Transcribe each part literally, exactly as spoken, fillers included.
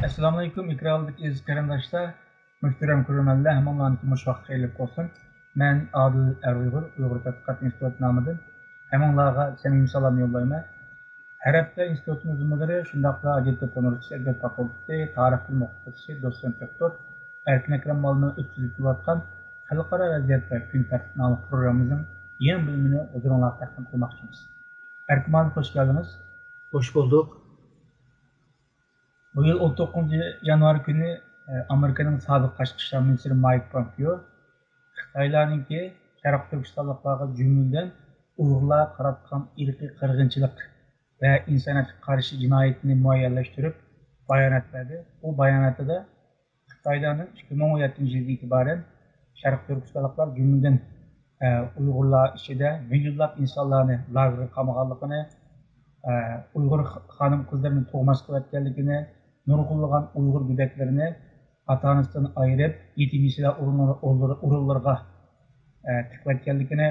ئەسسالامۇئەلەيكۇم، ئېكرانلىدىكى ئەزىز قېرىنداشلار، مۇھتەرەم كۆرۈرمەنلەر، ھەممىڭلارنىڭكى مۇشۇ ۋاقتى خەيرلىك بولسۇن. مەن ئادىل ئەرئۇيغۇر، ئۇيغۇر تەتقىقات ئىنستىتۇتى نامىدىن ھەممىڭلارغا سەمىمىي سالام يوللايمەن. ھەر ھەپتە ئىنستىتۇتىمىز مۇدىرى، شۇنداقلا ئادەبىيات تەنتەربىيەسى، ئەدەبىيات فاكۇلتېتى، تارىخ تىل مۇتەخەسسىسى، دوتسېنت دوكتور ئەركىن ئەكرەم مۇئەللىمنىڭ ئۆتكۈزۈپ كېلىۋاتقان خەلقئارا ۋەزىيەتتە كۈن تەرتىپى ناملىق پروگراممىمىزنىڭ يېڭى بۆلۈمىنى ھۇزۇرۇڭلارغا تەقدىم قىلماقچىمىز. ئەركىن مۇئەللىم، خوش كەلدىڭىز. خوش بولدۇق. بۇ يىل ئون توققۇزىنچى يانۋار كۈنى، ئە، ئامېرىكىنىڭ سابىق تاشقى ئىشلار مىنىستىرى مايك پومپېئو خىتايلارنىڭكى شەرقىي تۈركىستانلىقلارغا، جۈملىدىن ئۇيغۇرلارغا قاراتقان ئىرقىي قىرغىنچىلىق ۋە ئىنسانىيەتكە قارشى جىنايىتىنى مۇئەييەنلەشتۈرۈپ بايانات بەردى. بۇ باياناتىدا خىتايلارنىڭ ئىككى مىڭ ئون يەتتىنچى يىلدىن ئېتىبارەن شەرقىي تۈركىستانلىقلار، جۈملىدىن، ئە، ئۇيغۇرلار ئىچىدە مىليونلاپ ئىنسانلارنى لاگېرغا قامىغانلىقىنى، ئە، ئۇيغۇر خانىم-قىزلىرىنى تۇغماس قىلىۋەتكەنلىكىنى، نۇرغۇنلىغان ئۇيغۇر گۆدەكلىرىنى ئاتا-ئانىسىدىن ئايرىپ، يېتىم-يېسىلەر ئورۇنلىرى-، ئورۇنلىرىغا، ئە، تىقىۋەتكەنلىكىنى،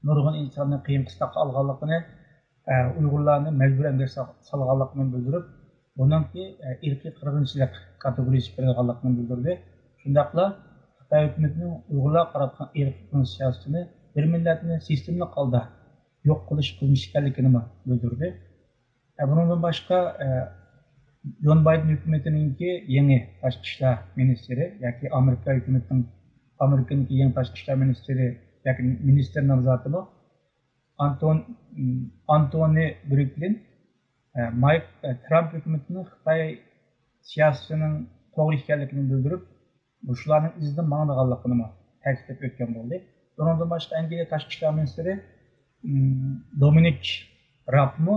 نۇرغۇن ئىنساننى قىيىن-قىستاققا ئالغانلىقىنى، ئە، ئۇيغۇرلارنى مەجبۇرىي ئەمگەككە سال-، سالغانلىقىنى بىلدۈرۈپ، بۇنىڭكى، ئە، ئىرقىي قىرغىنچىلىق كاتېگورىيىسىگە كىرىدىغانلىقىنى بىلدۈردى. شۇنداقلا خىتاي ھۆكۈمىتىنىڭ ئۇيغۇرلارغا قاراتقان ئىرقىي قىرغىنچىلىق سىياسىتىنى بىر مىللەتنى سىستېمىلىق ھالدا يوق قىلىش قىلمىشى ئىكەنلىكىنىمۇ بىلدۈردى. ئە، بۇنىڭدىن باشقا، ئە، جون بايدېن ھۆكۈمىتىنىڭكى يېڭى تاشقى ئىشلار مىنىستىرى ياكى ئامېرىكا ھۆكۈمىتىنىڭ، ئامېرىكىنىڭكى يېڭى تاشقى ئىشلار مىنىستىرى ياكى مىنىستىر نامزاتىمۇ ئانتون-، ئانتونى بلىنكېن، ئە، مايك، ئە، ترامپ ھۆكۈمىتىنىڭ خىتاي سىياسىتىنىڭ توغرا ئىكەنلىكىنى بىلدۈرۈپ، مۇشۇلارنىڭ ئىزىدىن ماڭىدىغانلىقىنىمۇ تەكىتلەپ ئۆتكەن بولدى. بۇنىڭدىن باشقا، ئەنگلىيە تاشقى ئىشلار مىنىستىرى، ئىم، دومىنىك رابمۇ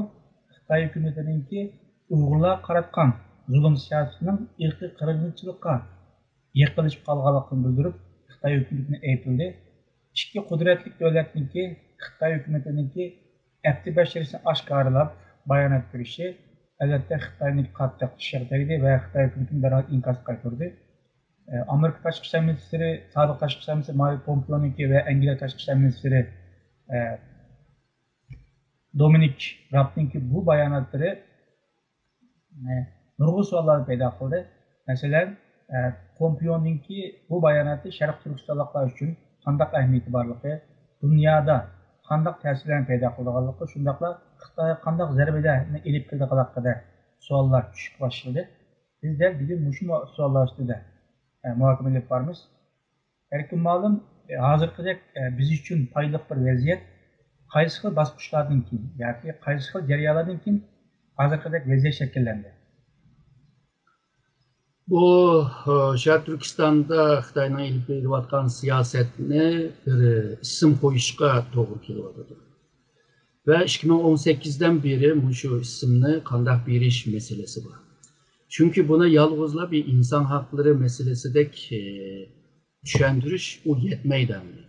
خىتاي ھۆكۈمىتىنىڭكى ئۇيغۇرلارغا قاراتقان زۇلۇم سىياسىتىنىڭ ئىرقىي قىرغىنچىلىققا يېقىنلىشىپ قالغانلىقىنى بىلدۈرۈپ، خىتاي ھۆكۈمىتىنى ئەيىبلىدى. ئىككى قۇدرەتلىك دۆلەتنىڭكى، خىتاي ھۆكۈمىتىنىڭكى ئەپتى بەشىرىسىنى ئاشكارىلاپ بايانات بېرىشى، ئەلۋەتتە، خىتاينى قاتتىق چىشىغا تەگدى ۋە خىتاي ھۆكۈمىتىمۇ دەرھال ئىنكاس قايتۇردى. ئە، ئامېرىكا تاشقى ئىشلار مىنىستىرى، سابىق تاشقى ئىشلار مىنىستىرى مايك پومپېئونىڭكى ۋە ئەنگلىيە تاشقى ئىشلار مىنىستىرى، ئە، دومىنىك رابنىڭكى بۇ باياناتلىرى، ئە، نۇرغۇن سوئاللارنى پەيدا قىلدى. مەسىلەن، ئە، پومپېئونىڭكى بۇ باياناتى شەرقىي تۈركىستانلىقلار ئۈچۈن قانداق ئەھمىيىتى بارلىقى، دۇنيادا قانداق تەسىرلەرنى پەيدا قىلىدىغانلىقى، شۇنداقلا خىتايغا قانداق زەربىلەرنى ئېلىپ كېلىدىغانلىقىدا سوئاللار چۈشۈپ باشلىدى. بىز دەل بۈگۈن مۇشۇ مو-، سوئاللار ئۈستىدە، ئە، مۇھاكىمە ئېلىپ بارىمىز. ئەركىن مۇئەللىم، ئە، ھازىرقىدەك، ئە، بىز ئۈچۈن پايدىلىق بىر ۋەزىيەت قايسى خىل باسقۇچلاردىن كېيىن ياكى قايسى خىل جەريانلاردىن كېيىن ھازىرقىدەك ۋەزىيەت شەكىللەندى؟ بۇ، ئە، شەرقىي تۈركىستاندا خىتاينىڭ ئېلىپ بېرىۋاتقان سىياسەتنى بىر ئىسىم قويۇشقا توغرا كېلىۋاتىدۇ. ۋە ئىككى مىڭ ئون سەككىزدىن بېرى مۇشۇ ئىسىمنى قانداق بېرىش مەسىلىسى بار. چۈنكى بۇنى يالغۇزلا بىر ئىنسان ھەقلىرى مەسىلىسىدەك، ئە، چۈشەندۈرۈش ئۇ يەتمەيدۇ ئەمدى.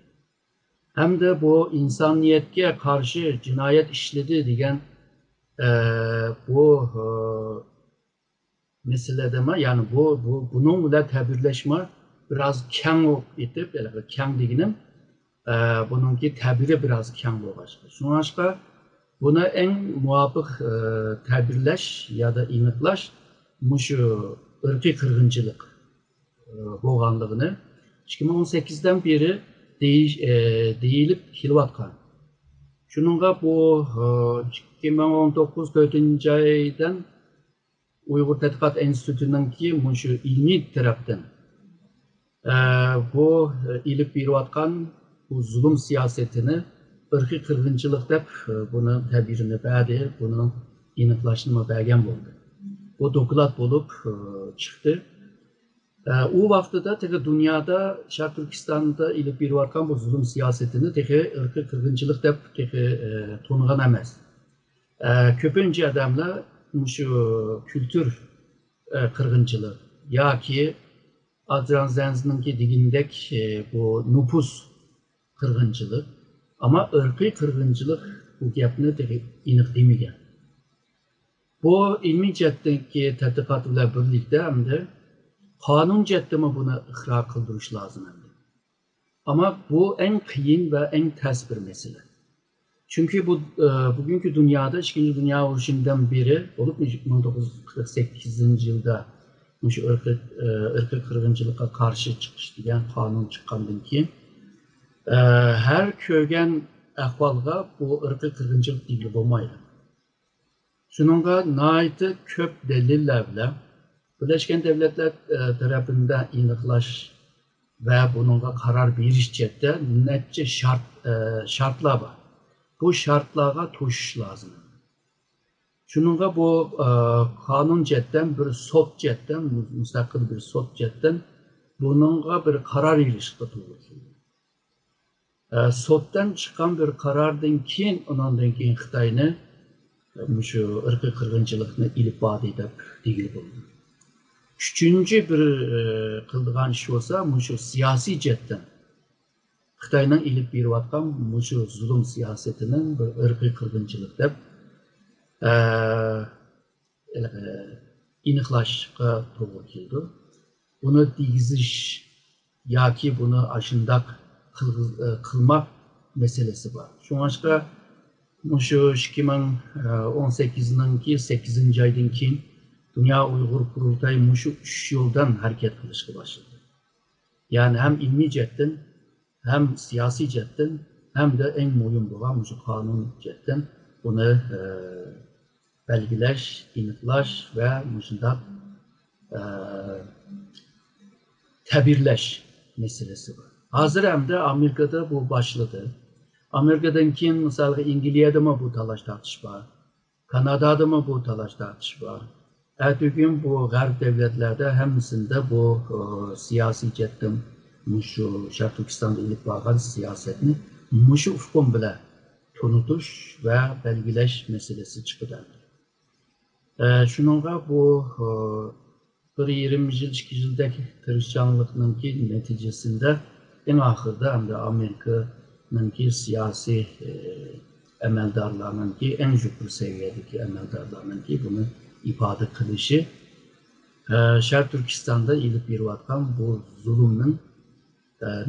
ھەمدە بۇ ئىنسانىيەتكە قارشى جىنايەت ئىشلىدى دېگەن، ئە، بۇ، ئە، مەسىلىدىمۇ، يەنى بۇ، بۇ، بۇنىڭ بىلەن تەبىرلەشمۇ بىراز كەڭ ئېتىپ، ھېلىقى كەڭ دېگىنىم، ئە، بۇنىڭكى تەبىرى بىراز كەڭ بولغاچقا. شۇڭلاشقا بۇنى ئەڭ مۇۋاپىق، ئە، تەبىرلەش يادا ئېنىقلاش مۇشۇ ئىرقىي قىرغىنچىلىق، ئە، بولغانلىقىنى ئىككى مىڭ ئون سەككىزدىن بېرى دېيىش-، ئە، دېيىلىپ كېلىۋاتقان. شۇنىڭغا بۇ، ئە، ئىككى مىڭ ئون توققۇز تۆتىنچى ئايدىن ئۇيغۇر تەتقىقات ئىنستىتۇتىنىڭكى مۇشۇ ئىلمىي تەرەپتىن، ئە، بۇ، ئە، ئېلىپ بېرىۋاتقان بۇ زۇلۇم سىياسىتىنى ئىرقىي قىرغىنچىلىق دەپ، ئە، بۇنىڭ تەبىرىنى بەردى، بۇنىڭ ئېنىقلاشنىمۇ بەرگەن بولدى. بۇ دوكلات بولۇپ، ئە، چىقتى. ئە، ئۇ ۋاقتىدا تېخى دۇنيادا، شەرقىي تۈركىستاندا ئېلىپ بېرىۋاتقان بۇ زۇلۇم سىياسىتىنى تېخى ئىرقىي قىرغىنچىلىق دەپ تېخى، ئە، تونۇغان ئەمەس. ئە، كۆپىنچە ئادەملەر مۇشۇ كۈلتۈر، ئە، قىرغىنچىلىق ياكى ئادران زەنزنىڭكى دېگىنىدەك، ئە، بۇ نوپۇس قىرغىنچىلىق، ئەمما ئىرقىي قىرغىنچىلىق بۇ گەپنى تېخى ئېنىق دېمىگەن. بۇ ئىلمىي جەھەتتىكى تەتقىقات بىلەن بىرلىكتە ئەمدى قانۇن جەھەتتىمۇ بۇنى ئىقرار قىلدۇرۇش لازىم ئەمدى. ئەمما بۇ ئەڭ قىيىن ۋە ئەڭ تەس بىر مەسىلە. چۈنكى بۇ، ئە، بۈگۈنكى دۇنيادا ئىككىنچى دۇنيا ئۇرۇشىدىن بېرى بولۇپ، مىڭ توققۇز يۈز قىرىق سەككىزىنچى يىلدا مۇشۇ ئىرقىي، ئىرقىي قىرغىنچىلىققا قارشى چىقىش دېگەن قانۇن چىققاندىن كېيىن، ھەر كۆرگەن ئەھۋالغا بۇ ئىرقىي قىرغىنچىلىق دېگىلى بولمايدۇ. شۇنىڭغا ناھايىتى كۆپ دەلىللەر بىلەن بىرلەشكەن دۆلەتلەر تەرىپىدىن ئېنىقلاش ۋە بۇنىڭغا قارار بېرىش جەھەتتە نەچچە شەرت، شەرتلەر بار. بۇ شەرتلەرگە توشۇش لازىم. شۇنىڭغا بۇ قانۇن جەھەتتىن، بىر سوت جەھەتتىن، مۇستەقىل بىر سوت جەھەتتىن بۇنىڭغا بىر قارار بېرىشقا توغرا كېلىدۇ. سوتتىن چىققان بىر قاراردىن كېيىن، ئۇنىڭدىن كېيىن خىتاينى مۇشۇ ئىرقىي قىرغىنچىلىقنى ئېلىپ باردى دەپ دېگىلى بولىدۇ. ئۈچىنچى بىر قىلىدىغان ئىش بولسا، مۇشۇ سىياسىي جەھەتتىن خىتاينىڭ ئېلىپ بېرىۋاتقان مۇشۇ زۇلۇم سىياسىتىنىڭ بىر ئىرقىي قىرغىنچىلىق دەپ ئېنىقلاشقا توغرا كېلىدۇ. بۇنى دېگۈزۈش ياكى بۇنى ئاشۇنداق قىلماق مەسىلىسى بار. شۇڭلاشقا مۇشۇ ئىككى مىڭ ئون سەككىزنىڭكى سەككىزىنچى ئايدىن كېيىن دۇنيا ئۇيغۇر قۇرۇلتايى مۇشۇ ئۈچ يولدىن ھەرىكەت قىلىشقا باشلىدى. يەنى ھەم ئىلمىي جەھەتتىن، ھەم سىياسىي جەھەتتىن، ھەمدە ئەڭ مۇھىم بولغان مۇشۇ قانۇن جەھەتتىن بۇنى بەلگىلەش، ئېنىقلاش ۋە مۇشۇنداق تەبىرلەش مەسىلىسى بار. ھازىر ئەمدى ئامېرىكىدا بۇ باشلىدى. ئامېرىكىدىن كېيىن، مىسالغا، ئەنگلىيەدىمۇ بۇ تالاش تارتىش بار. كانادادىمۇ بۇ تالاش تارتىش بار. ئەتىگۈن بۇ غەرب دۆلەتلەردە ھەممىسىندە بۇ سىياسىي جەھەتتىن مۇشۇ شەرقىي تۈركىستاندا ئېلىپ بارغان سىياسەتنى مۇشۇ ئۇقۇم بىلەن تونۇتۇش ۋە بەلگىلەش مەسىلىسى چىقىدۇ. شۇنىڭغا بۇ بىر يېرىم يىل، ئىككى يىلدەك تىرىشچانلىقنىڭكى نەتىجىسىندە ئەڭ ئاخىرىدا ئەمدى ئامېرىكىنىڭكى سىياسىي ئەمەلدارلارنىڭكى، ئەڭ يۇقىرى سەۋىيەدىكى ئەمەلدارلارنىڭكى بۇنى ئىپادە قىلىشى، شەرقىي تۈركىستاندا ئېلىپ بېرىۋاتقان بۇ زۇلۇمنىڭ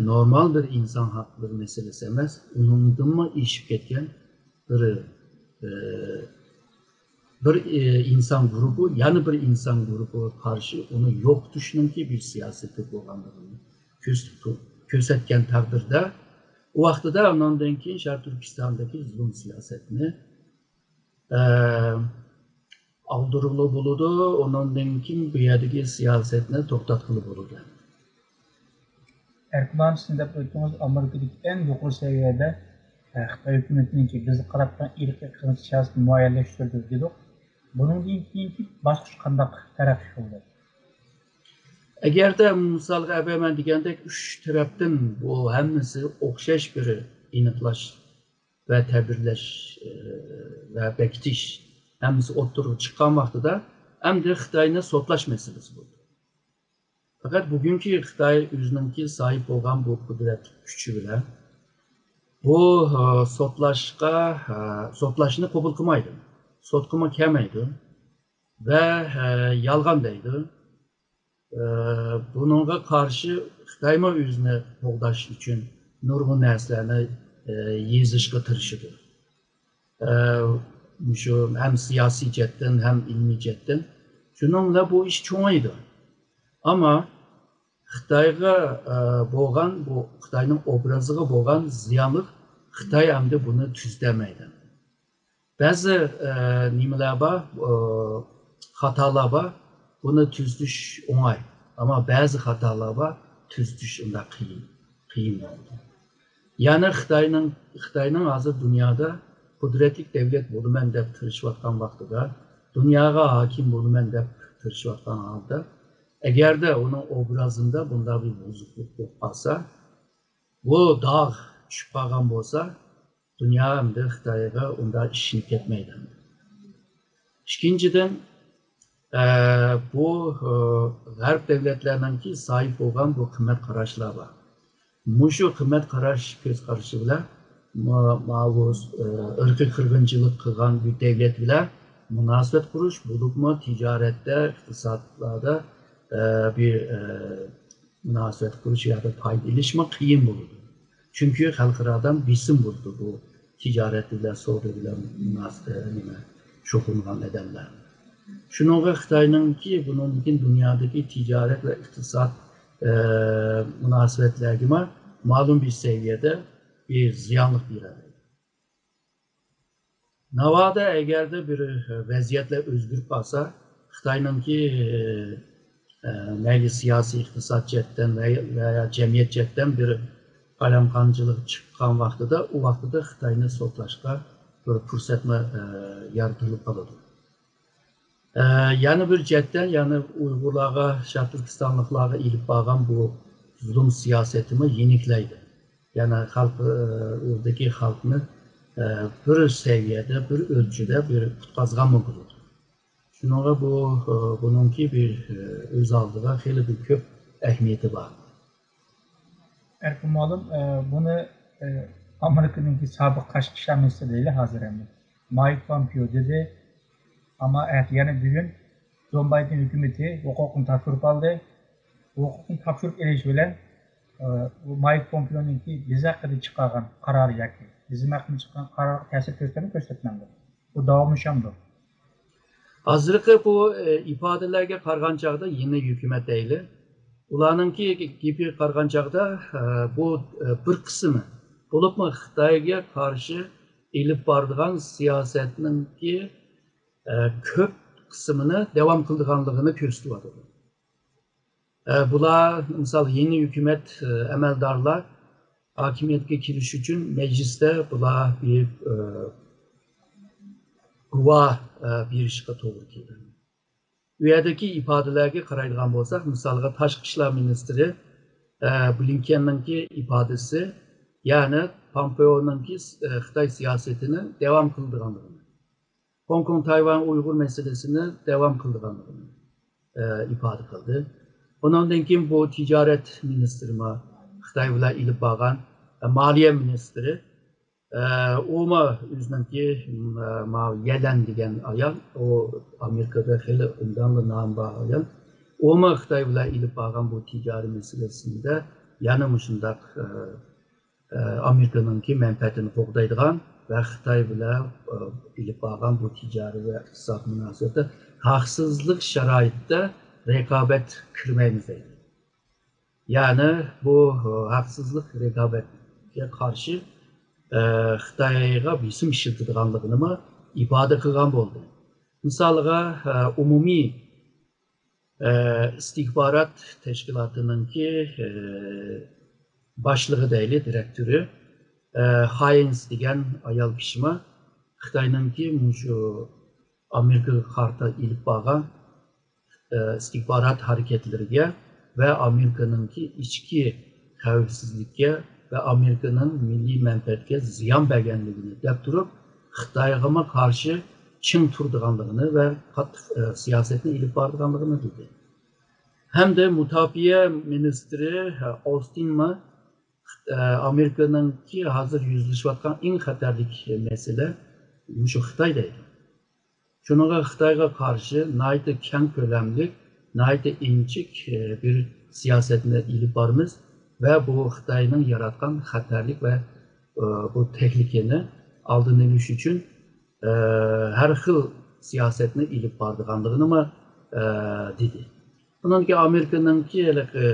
نورمال بىر ئىنسان ھەقلىرى مەسىلىسى ئەمەس، ئۇنىڭدىنمۇ ئېشىپ كەتكەن بىر بىر ئىنسان گۇرۇپپا يەنە بىر ئىنسان گۇرۇپپىغا قارشى ئۇنى يوقىتىشنىڭكى بىر سىياسىتى بولغانلىقىنى كۆرسىتىپ تۇر-، كۆرسەتكەن تەقدىردە، ئۇ ۋاقتىدا ئۇنىڭدىن كېيىن شەرقىي تۈركىستاندىكى زۇلۇم سىياسەتنى، ئە، ئاغدۇرغىلى بولىدۇ، ئۇنىڭدىن كېيىن بۇ يەردىكى سىياسەتنى توختاتقىلى بولىدۇ. ئەركىن ئاغام، سىز دەپ ئۆتتىڭىز، ئامېرىكىدىكى ئەڭ يۇقىرى سەۋىيەدە، ئە، خىتاي ھۆكۈمىتىنىڭكى بىزگە قاراپ تۇرغان ئىرقىي قىرغىنچىلىق سىياسىتىنى مۇئەييەنلەشتۈردى دېدۇق. بۇنىڭدىن كېيىنكى باسقۇچ قانداق تەرەققىي قىلدى؟ ئەگەردە مىسالغا ئەۋەل مەن دېگەندەك ئۈچ تەرەپتىن بۇ ھەممىسى ئوخشاش بىر ئېنىقلاش ۋە تەبىرلەش، ئە، ۋە بېكىتىش ھەممىسى ئوتتۇرىغا چىققان ۋاقتىدا ئەمدى خىتاينى سوتلاش مەسىلىسى بولدى. پەقەت بۈگۈنكى خىتاي ئۆزىنىڭكى ساھىب بولغان بۇ قۇدرەتلىك كۈچى بىلەن بۇ، ئە، سوتلاشقا، ئە، سوتلاشنى قوبۇل قىلمايدۇ. سوتقىمۇ كەلمەيدۇ. ۋە، ئە، يالغان دەيدۇ. ئە، بۇنىڭغا قارشى خىتايمۇ ئۆزىنى قوغداش ئۈچۈن نۇرغۇن نەرسىلەرنى، ئە، يېزىشقا تىرىشىدۇ. ئە، مۇشۇ ھەم سىياسىي جەھەتتىن، ھەم ئىلمىي جەھەتتىن. شۇنىڭ بىلەن بۇ ئىش چوڭىيىدۇ. ئەمما خىتايغا، ئە، بولغان، بۇ خىتاينىڭ ئوبرازىغا بولغان زىيانلىق، خىتاي ئەمدى بۇنى تۈزىتەلمەيدۇ. بەزى، ئە، نېمىلەر بار، ئە، خاتالار بار، بۇنى تۈزىتىش ئوڭاي. ئەمما بەزى خاتالار بار، تۈزىتىش ئۇنداق قىيىن، قىيىن بولىدۇ. يەنى خىتاينىڭ، خىتاينىڭ ھازىر دۇنيادا قۇدرەتلىك دەۋلەت بولىمەن دەپ تىرىشىۋاتقان ۋاقتىدا، دۇنياغا ھاكىم بولىمەن دەپ تىرىشىۋاتقان ھالدا، ئەگەردە ئۇنىڭ ئوبرازىندا بۇنداق بىر بۇزۇقلۇق بولۇپ قالسا، بۇ داغ چۈشۈپ قالغان بولسا، دۇنيا ئەمدى خىتايغا ئۇنداق ئىشىنىپ كەتمەيدۇ. ئىككىنچىدىن، ئە، بۇ، ئە، غەرب دۆلەتلەرنىڭكى ساھىب بولغان بۇ قىممەت قاراشلار بار. مۇشۇ قىممەت قاراش، كۆز قارىشى بىلەن ما-، ماۋۇ، ئە، ئىرقىي قىرغىنچىلىق قىلغان بىر دۆلەت بىلەن مۇناسىۋەت قۇرۇش، بولۇپمۇ تىجارەتتە، ئىقتىسادلاردا، ئە، بىر، ئە، مۇناسىۋەت قۇرۇش ياكى پايدا ئېلىشمۇ قىيىن بولىدۇ. چۈنكى خەلقئارادىن بېسىم بولىدۇ بۇ تىجارەت بىلەن، سودا بىلەن مۇناس-، ئە، نېمە، شۇغۇللانغان ئادەملەر. شۇنىڭغا خىتاينىڭكى بۇنىڭدىن كېيىن دۇنيادىكى تىجارەت ۋە ئىقتىساد، ئە، مۇناسىۋەتلەرگىمۇ مەلۇم بىر سەۋىيەدە بىر زىيانلىق بېرەلەيدۇ. ناۋادا ئەگەردە بىر ۋەزىيەتلەر ئۆزگىرىپ قالسا، خىتاينىڭكى، ئە، مەيلى سىياسىي، ئىقتىساد جەھەتتىن ۋە، ۋە جەمئىيەت جەھەتتىن بىر قالايمىقانچىلىق چىققان ۋاقتىدا، ئۇ ۋاقتىدا خىتاينى سوتلاشقا بىر پۇرسەتمۇ، ئە، يارىتىلىپ قالىدۇ. ئە، يەنە بىر جەھەتتىن، يەنى ئۇيغۇرلارغا، شەرقىي تۈركىستانلىقلارغا ئېلىپ بارغان بۇ زۇلۇم سىياسىتىمۇ يېنىكلەيدۇ. يەنى خەلق، ئە، ئۇدىكى خەلقنى، ئە، بىر سەۋىيەدە، بىر ئۆلچىدە بىر قۇتقازغانمۇ بولىدۇ. شۇنىڭغا بۇ، ئە، بۇنىڭكى بىر، ئە، ئۆز ئالدىغا خېلى بىر كۆپ ئەھمىيىتى بار. ئەركىن مۇئەللىم، ئە، بۇنى، ئە، ئامېرىكىنىڭكى سابىق تاشقى ئىشلار مىنىستىرى دەيلى ھازىر ئەمدى، مايك پومپېئو دېدى. ئەمما ئەتە يەنە بۈگۈن جو بايدېن ھۆكۈمىتى ھوقۇقنى تاپشۇرۇپ ئالدى. ھوقۇقنى تاپشۇرۇپ ئېلىش بىلەن، ئە، بۇ مايك پومپېئونىڭكى بىز ھەققىدە چىقارغان قارارى ياكى بىزنىڭ ھەققىدە چىققان قارارغا تەسىر كۆرسەتمۇ كۆرسەتمەمدۇ؟ بۇ داۋاملىشامدۇ؟ ھازىرقى بۇ، ئە، ئىپادىلەرگە قارىغان چاغدا يېڭى ھۆكۈمەت دەيلى. ئۇلارنىڭكى گېپىگە قارىغان چاغدا، ئە، بۇ، ئە، بىر قىسمى، بولۇپمۇ خىتايغا قارشى ئېلىپ بارىدىغان سىياسەتنىڭكى، ئە، كۆپ قىسمىنى داۋام قىلىدىغانلىقىنى كۆرسىتىۋاتىدۇ. ئە، بۇلار، مىسال، يېڭى ھۆكۈمەت، ئە، ئەمەلدارلار ھاكىمىيەتكە كېلىش ئۈچۈن مەجلىستە بۇلار بىر، ئە، گۇۋاھ، ئە، بېرىشقا توغرا كېلىدۇ. ئۇ يەردىكى ئىپادىلەرگە قارايدىغان بولساق، مىسالغا، تاشقى ئىشلار مىنىستىرى، ئە، بلىنكېننىڭكى ئىپادىسى، يەنى پومپېئونىڭكى، ئە، خىتاي سىياسىتىنى داۋام قىلىدىغانلىقىنى، خوڭكوڭ، تايۋان، ئۇيغۇر مەسىلىسىنى داۋام قىلىدىغانلىقىنى، ئە، ئىپادە قىلدى. ئۇنىڭدىن كېيىن بۇ تىجارەت مىنىستىرىمۇ خىتاي بىلەن ئېلىپ بارغان، ئە، مالىيە مىنىستىرى، ئە، ئۇمۇ ئۆزىنىڭكى، ئە، ماۋۇ يەلەن دېگەن ئايال، ئۇ ئامېرىكىدا خېلى ئوبدانلا نامى بار ئايال. ئۇمۇ خىتاي بىلەن ئېلىپ بارغان بۇ تىجارىي مەسىلىسىدە يەنە مۇشۇنداق، ئە، ئە، ئامېرىكىنىڭكى مەنپەئەتىنى قوغدايدىغان ۋە خىتاي بىلەن، ئە، ئېلىپ بارغان بۇ تىجارىي ۋە ئىقتىساد مۇناسىۋىتىدە ھەقسىزلىك شارائىتىدا رىقابەت كىرمەيمىز دەيدۇ. يەنى بۇ، ئە، ھەقسىزلىك رىقابەتكە قارشى، ئە، خىتايغا بېسىم ئىشلىتىدىغانلىقىنىمۇ ئىپادە قىلغان بولدى. مىسالغا، ئە، ئومۇمىي ئە، ئىستىخبارات تەشكىلاتىنىڭكى، ئە، باشلىقى دەيلى، دىرېكتورى، ئە، خاينس دېگەن ئايال كىشىمۇ خىتاينىڭكى مۇشۇ ئامېرىكىغا قارىتا ئېلىپ بارغان، ئە، ئىستىخبارات ھەرىكەتلىرىگە ۋە ئامېرىكىنىڭكى ئىچكى خەۋپسىزلىككە ۋە ئامېرىكىنىڭ مىللىي مەنپەئەتكە زىيان بەرگەنلىكىنى دەپ تۇرۇپ، خىتايغىمۇ قارشى چىڭ تۇرىدىغانلىقىنى ۋە قاتتىق، ئە، سىياسەتنى ئېلىپ بارىدىغانلىقىنى دېدى. ھەمدە مۇداپىئە مىنىستىرى، ئە، ئاۋستىنمۇ، ئە، ئامېرىكىنىڭكى ھازىر يۈزلىشىۋاتقان ئەڭ خەتەرلىك مەسىلە مۇشۇ خىتاي دەيدۇ. شۇنىڭغا خىتايغا قارشى ناھايىتى كەڭ كۆلەملىك، ناھايىتى ئىنچىك، ئە، بىر سىياسەتنى ئېلىپ بارىمىز ۋە بۇ خىتاينىڭ ياراتقان خەتەرلىك ۋە، ئە، بۇ تەھلىكىنى ئالدىنى ئېلىش ئۈچۈن، ئە، ھەر خىل سىياسەتنى ئېلىپ بارىدىغانلىقىنىمۇ، ئە، دېدى. بۇنىڭدىن كېيىن ئامېرىكىنىڭكى ھېلىقى،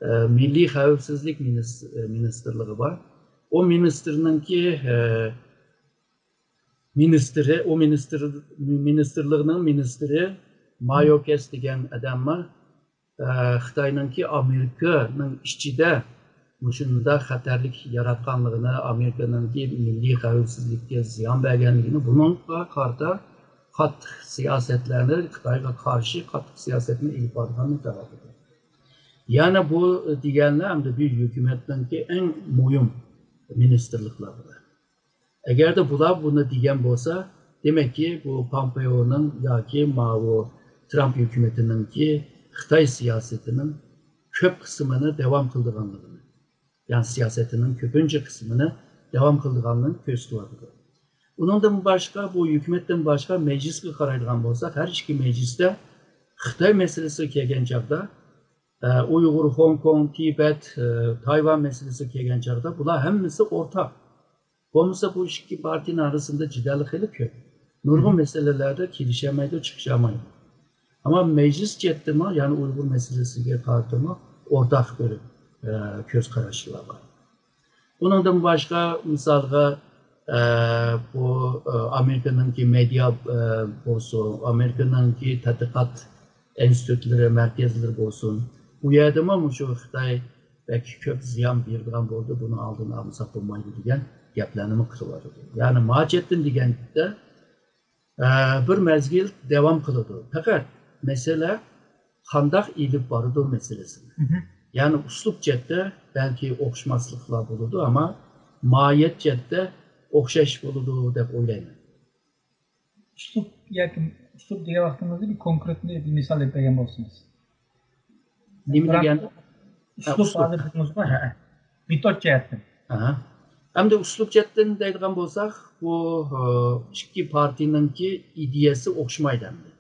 ئە، مىللىي خەۋپسىزلىك مىنىس-، ئە، مىنىستىرلىقى بار. ئۇ مىنىستىرنىڭكى، ئە، مىنىستىرى، ئۇ مىنىستىر، مىنىستىرلىقنىڭ مىنىستىرى مايوكەس دېگەن ئادەممۇ، ئە، خىتاينىڭكى ئامېرىكىنىڭ ئىچىدە مۇشۇنداق خەتەرلىك ياراتقانلىقىنى، ئامېرىكىنىڭكى مىللىي خەۋپسىزلىككە زىيان بەرگەنلىكىنى، بۇنىڭغا قارىتا قاتتىق سىياسەتلەرنى، خىتايغا قارشى قاتتىق سىياسەتنى ئېلىپ بارىدىغانلىقىنى تەلەپ قىلدى. يەنى بۇ دېگەنلەر ئەمدى بىر ھۆكۈمەتنىڭكى ئەڭ مۇھىم مىنىستىرلىقلىرىدە. ئەگەردە بۇلار بۇنى دېگەن بولسا، دېمەككى، بۇ پامپېئونىڭ ياكى ماۋۇ ترامپ ھۆكۈمىتىنىڭكى خىتاي سىياسىتىنىڭ كۆپ قىسمىنى داۋام قىلىدىغانلىقىنى، يەنى سىياسىتىنىڭ كۆپىنچە قىسمىنى داۋام قىلىدىغانلىقىنى كۆرسىتىۋاتىدۇ. ئۇنىڭدىن باشقا، بۇ ھۆكۈمەتتىن باشقا مەجلىسكە قارايدىغان بولساق، ھەر ئىككى مەجلىستە خىتاي مەسىلىسىگە كەلگەن چاغدا، ئە، ئۇيغۇر، خوڭكوڭ، تىبەت، ئە، تايۋان مەسىلىسىگە كەلگەن چاغدا بۇلار ھەممىسى ئورتاق. بولمىسا بۇ ئىككى پارتىيىنىڭ ئارىسىدا جېدەل خېلى كۆپ. نۇرغۇن مەسىلىلەردە كېلىشەلمەيدۇ، چىقىشالمايدۇ. ئەمما مەجلىس جەھەتتىمۇ، يەنى ئۇيغۇر مەسىلىسىگە قارىتىمۇ ئورتاق بىر، ئە، كۆز قاراشلار بار. بۇنىڭدىن باشقا، مىسالغا، ئە، بۇ، ئە، ئامېرىكىنىڭكى مېدىيا، ئە، بولسۇن، ئامېرىكىنىڭكى تەتقىقات ئىنستىتۇتلىرى، مەركەزلىرى بولسۇن، ئۇ يەردىمۇ مۇشۇ خىتاي بەك كۆپ زىيان بېرىدىغان بولدى، بۇنىڭ ئالدىنى ئالمىساق بولمايدۇ دېگەن گەپلەرنىمۇ قىلىۋاتىدۇ. يەنى ما جەھەتتىن دېگەندە، ئە، بىر مەزگىل داۋام قىلىدۇ. پەقەت مەسىلە قانداق ئېلىپ بارىدۇ مەسىلىسى. يەنى ئۇسلۇب جەھەتتە بەلكى ئوخشىماسلىقلار بولىدۇ، ئەمما ماھىيەت جەھەتتە ئوخشاش بولىدۇ دەپ ئويلايمەن. ئۇسلۇب ياكى ئۇسلۇب دېگەن ۋاقتىمىزدا بىر كونكرېتنى بىر مىسال ئېلىپ بەرگەن بولسىڭىز. نېمە دېگەن؟ ئۇسلۇب ھازىر دېدىڭىزغۇ، ھە. مېتود جەھەتتىن. ئەمدى ئۇسلۇب جەھەتتىن دەيدىغان بولساق، بۇ ئىككى پارتىيىنىڭكى ئىدىيەسى ئوخشىمايدۇ ئەمدى.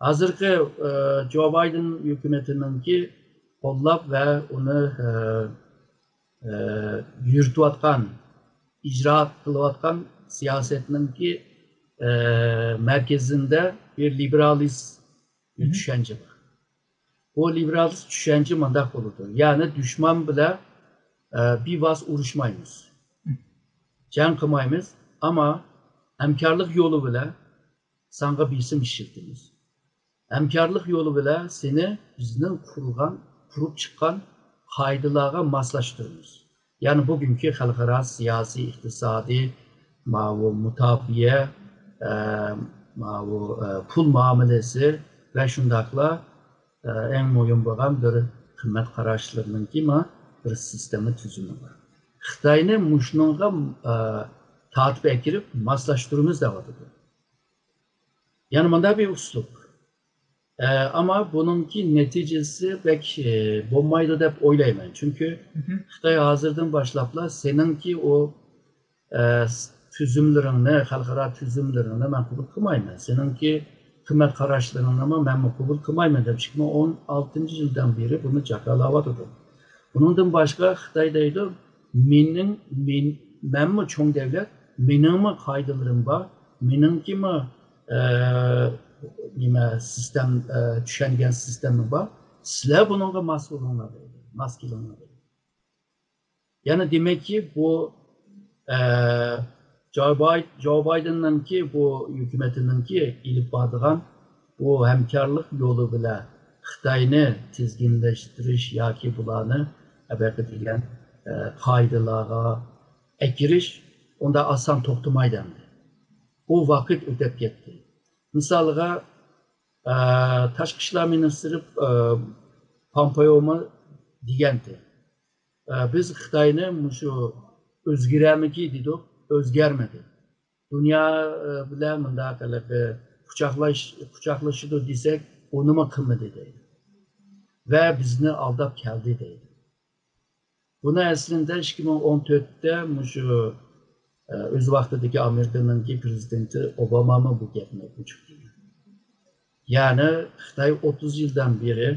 ھازىرقى جو بايدېن ھۆكۈمىتىنىڭكى قوللاپ ۋە ئۇنى يۈرۈتۈۋاتقان، ئىجرا قىلىۋاتقان سىياسەتنىڭكى مەركىزىندە بىر لىبېرالىست بىر چۈشەنچە بار. بۇ لىبېرالىست چۈشەنچە مۇنداق بولىدۇ. يەنى دۈشمەن بىلەن بىۋاسىتە ئۇرۇشمايمىز. جەڭ قىلمايمىز، ئەمما ھەمكارلىق يولى بىلەن ساڭا بېسىم ئىشلىتىمىز. ھەمكارلىق يولى بىلەن سېنى بىزنىڭ قۇرغان، قۇرۇپ چىققان قائىدىلارغا ماسلاشتۇرىمىز. يەنى بۈگۈنكى خەلقئارا سىياسىي، ئىقتىسادىي، ماۋۇ مۇداپىئە، ئە، ماۋۇ، ئە، پۇل مۇئامىلىسى ۋە شۇنداقلا، ئە، ئەڭ مۇھىم بولغان بىر قىممەت قاراشلىرىنىڭكى ما بىر سىستېما تۈزۈمى بار. خىتاينى مۇشۇنىڭغا، ئە، تارتىپ ئەكىرىپ ماسلاشتۇرىمىز دەۋاتىدۇ. يەنى مۇنداق بىر ئۇسلۇب. ئە، ئەمما بۇنىڭكى نەتىجىسى بەك، ئە، بولمايدۇ دەپ ئويلايمەن. چۈنكى خىتاي ھازىردىن باشلاپلا سېنىڭكى ئۇ، ئە، تۈزۈملىرىڭنى، خەلقئارا تۈزۈملىرىڭنى مەن قوبۇل قىلمايمەن. سېنىڭكى قىممەت قاراشلىرىڭنىمۇ مەنمۇ قوبۇل قىلمايمەن دەپ ئىككى مىڭ ئون ئالتىنچى يىلدىن بېرى بۇنى جاكارلاۋاتىدۇ. بۇنىڭدىن باشقا خىتاي دەيدۇ، مېنىڭ، مەن، مەنمۇ چوڭ دەۋلەت، مېنىڭمۇ قائىدىلىرىم بار، مېنىڭكىمۇ، ئە، نېمە، سىستېم، ئە، چۈشەنگەن سىستېمام بار، سىلەر بۇنىڭغا ماس بولۇڭلار دەيدۇ، ماس كېلىڭلار دەيدۇ. يەنى دېمەككى، بۇ، ئە، جو باي-، جو بايدېننىڭكى بۇ ھۆكۈمىتىنىڭكى ئېلىپ بارىدىغان بۇ ھەمكارلىق يولى بىلەن خىتاينى تىزگىنلەشتۈرۈش ياكى بۇلارنى ئەبەقە دېگەن، ئە، قائىدىلارغا ئەكىرىش ئۇنداق ئاسان توختىمايدۇ ئەمدى. بۇ ۋاقىت ئۆتۈپ كەتتى. مىسالغا، ئە، تاشقى ئىشلار مىنىستىرى، ئە، پومپېئومۇ دېگەنتى. ئە، بىز خىتاينى مۇشۇ ئۆزگىرەرمىكى دېدۇق، ئۆزگەرمىدى. دۇنيا، ئە، بىلەن مۇنداق ھېلىقى قۇچاقلاش-، قۇچاقلىشىدۇ دېسەك، ئۇنىمۇ قىلمىدى دەيدۇ. ۋە بىزنى ئالداپ كەلدى دەيدۇ. بۇنى ئەسلىندە ئىككى مىڭ ئون تۆتتە مۇشۇ، ئە، ئۆز ۋاقتىدىكى ئامېرىكىنىڭكى پرېزىدېنتى ئوبامامۇ بۇ گەپنى ئوچۇق دېگەن. يەنى خىتاي ئوتتۇز يىلدىن بېرى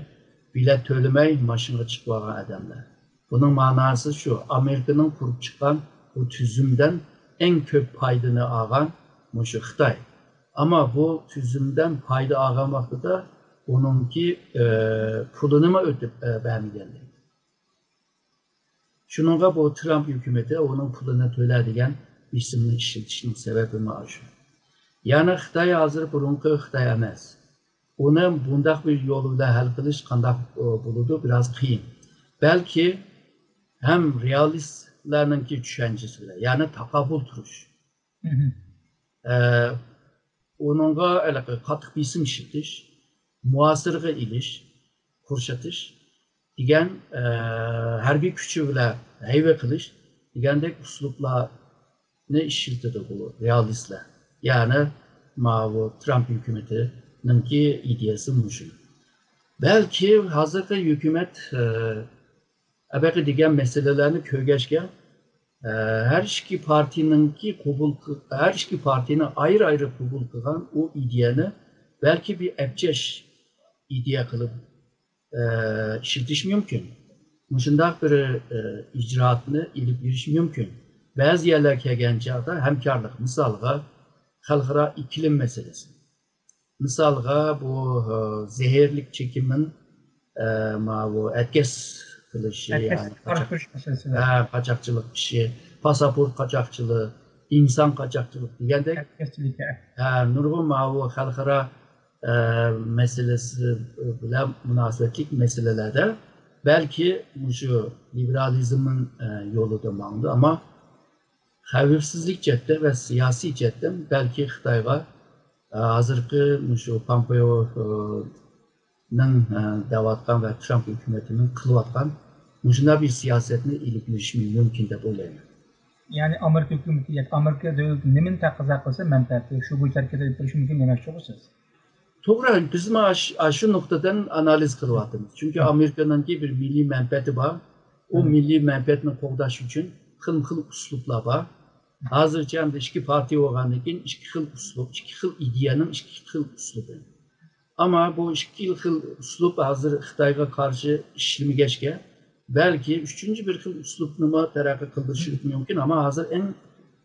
بېلەت تۆلىمەي ماشىنىغا چىقىۋالغان ئادەملەر. بۇنىڭ مەناسى شۇ، ئامېرىكىنىڭ قۇرۇپ چىققان بۇ تۈزۈمدىن ئەڭ كۆپ پايدىنى ئالغان مۇشۇ خىتاي. ئەمما بۇ تۈزۈمدىن پايدا ئالغان ۋاقتىدا ئۇنىڭكى، ئە، پۇلىنىمۇ ئۆتەپ، ئە، بەرمىگەن. شۇنىڭغا بۇ ترامپ ھۆكۈمىتى ئۇنىڭ پۇلىنى تۆلە دېگەن بېسىمنى ئىشلىتىشنىڭ سەۋەبىمۇ ئاشۇ. يەنى خىتاي ھازىر بۇرۇنقى خىتاي ئەمەس. ئۇنى بۇنداق بىر يول بىلەن ھەل قىلىش قانداق، ئۇ، بولىدۇ؟ بىراز قىيىن. بەلكى ھەم رېئالىستلارنىڭكى چۈشەنچىسى بىلەن، يەنى تاقابىل تۇرۇش. ئە، ئۇنىڭغا ھېلىقى قاتتىق بېسىم ئىشلىتىش، مۇھاسىرىگە ئېلىش، قۇرشىتىش دېگەن، ئە، ھەربىي كۈچى بىلەن ھەيۋە قىلىش دېگەندەك ئۇسلۇبلارنى ئىشلىتىدۇ بۇ رېئالىستلار. يەنى ماۋۇ ترامپ ھۆكۈمىتىنىڭكى ئىدىيەسى مۇشۇ. بەلكى ھازىرقى ھۆكۈمەت، ئە، ئەبەقە دېگەن مەسىلىلەرنى كۆرگەچكە، ئە، ھەر ئىككى پارتىيىنىڭكى قوبۇل قىل-، ھەر ئىككى پارتىيىنى ئايرى-ئايرى قوبۇل قىلغان ئۇ ئىدىيەنى بەلكى بىر ئەپچەش ئىدىيە قىلىپ، ئە، ئىشلىتىش مۇمكىن. مۇشۇنداق بىر، ئە، ئىجرائاتنى ئېلىپ بېرىش مۇمكىن. بەزى يەرلەرگە كەلگەن چاغدا ھەمكارلىق، مىسالغا، خەلقئارا ئىكلىم مەسىلىسى. مىسالغا، بۇ، ئە، زەھەرلىك چېكىمىن، ئە، ماۋۇ ئەتكەس قىلىشى، يەنى قاچاق-، ھە، قاچاقچىلىق ئىشى، پاسپورت قاچاقچىلىقى، ئىنسان قاچاقچىلىقى دېگەندەك، ھە، نۇرغۇن ماۋۇ خەلقئارا، ئە، مەسىلىسى بىلەن مۇناسىۋەتلىك مەسىلىلەردە بەلكى مۇشۇ لىبېرالىزمنىڭ، ئە، يولىدا ماڭىدۇ، ئەمما خەۋپسىزلىك جەھەتتە ۋە سىياسىي جەھەتتىن بەلكى خىتايغا، ئە، ھازىرقى مۇشۇ پامپېئونىڭ، ئە، دەۋاتقان ۋە ترامپ ھۆكۈمىتىنىڭ قىلىۋاتقان مۇشۇنداق بىر سىياسەتنى ئېلىپ بېرىشى مۇمكىن دەپ ئويلايمەن. يەنى ئامېرىكا ھۆكۈمىتى ياكى ئامېرىكا دۆلىتى نېمىنى تەقەززا قىلسا مەنپەئەتى شۇ بويىچە ھەرىكەت ئېلىپ بېرىشى مۇمكىن دېمەكچى ئوغۇسىز؟ توغرا، بىزمۇ ئاش-، ئاشۇ نۇقتىدىن ئانالىز قىلىۋاتىمىز. چۈنكى ئامېرىكىنىڭكى بىر مىللىي مەنپەئەتى بار. ئۇ مىللىي مەنپەئەتنى قوغداش ئۈچۈن خىلمۇ خىل ئۇسلۇبلار بار. ھازىرچە ئەمدى ئىككى پارتىيە بولغاندىن كېيىن ئىككى خىل ئۇسلۇب، ئىككى خىل ئىدىيەنىڭ ئىككى خىل ئۇسلۇبى. ئەمما بۇ ئىككى خىل ئۇسلۇب ھازىر خىتايغا قارشى ئىشلىمىگەچكە، بەلكى ئۈچىنچى بىر خىل ئۇسلۇبنىمۇ تەرەققىي قىلدۇرۇشى مۇمكىن. ئەمما ھازىر ئەڭ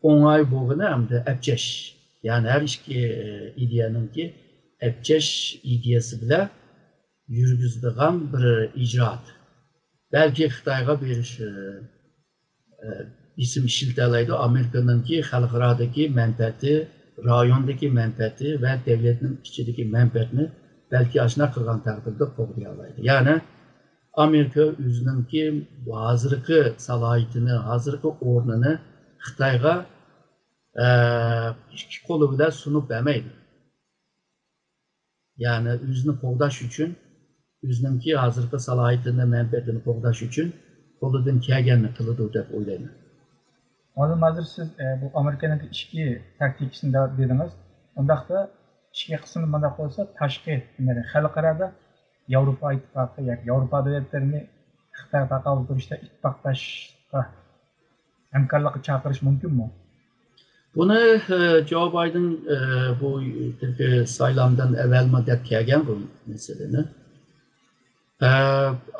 ئوڭاي بولغىنى ئەمدى ئەپچەش. يەنى ھەر ئىككى، ئە، ئىدىيەنىڭكى ئەپچەش ئىدىيەسى بىلەن يۈرگۈزىدىغان بىر ئىجرائات. بەلكى خىتايغا بېرىش، ئە، ئە، بېسىم ئىشلىتەلەيدۇ. ئامېرىكىنىڭكى خەلقئارادىكى مەنپەئەتى، رايوندىكى مەنپەئەتى ۋە دۆلەتنىڭ ئىچىدىكى مەنپەئەتنى بەلكى ئاشۇنداق قىلغان تەقدىردە قوغدىيالايدۇ. يەنى ئامېرىكا ئۆزىنىڭكى ھازىرقى سالاھىيىتىنى، ھازىرقى ئورنىنى خىتايغا، ئە، ئىككى قولى بىلەن سۇنۇپ بەرمەيدۇ. يەنى ئۆزىنى قوغداش ئۈچۈن، ئۆزىنىڭكى ھازىرقى سالاھىيىتىنى، مەنپەئەتىنى قوغداش ئۈچۈن قولىدىن كەلگەننى قىلىدۇ دەپ ئويلايمەن. مۇئەللىم، ھازىر سىز، ئە، بۇ ئامېرىكىنىڭ ئىچكى تاكتىكىسىنى دە-، دېدىڭىز. ئۇنداقتا ئىچكى قىسمى مۇنداق بولسا، تاشقى، يەنى خەلقئارادا ياۋروپا ئىتتىپاقى ياكى ياۋروپا دۆلەتلىرىنى خىتايغا تاقابىل تۇرۇشتا ئىتتىپاقداشقا، ھەمكارلىققا چاقىرىش مۇمكىنمۇ؟ بۇنى، ئە، جو بايدېن، ئە، بۇ يىلقى سايلامدىن ئەۋۋەلمۇ دەپ كەلگەن بۇ مەسىلىنى. ئە،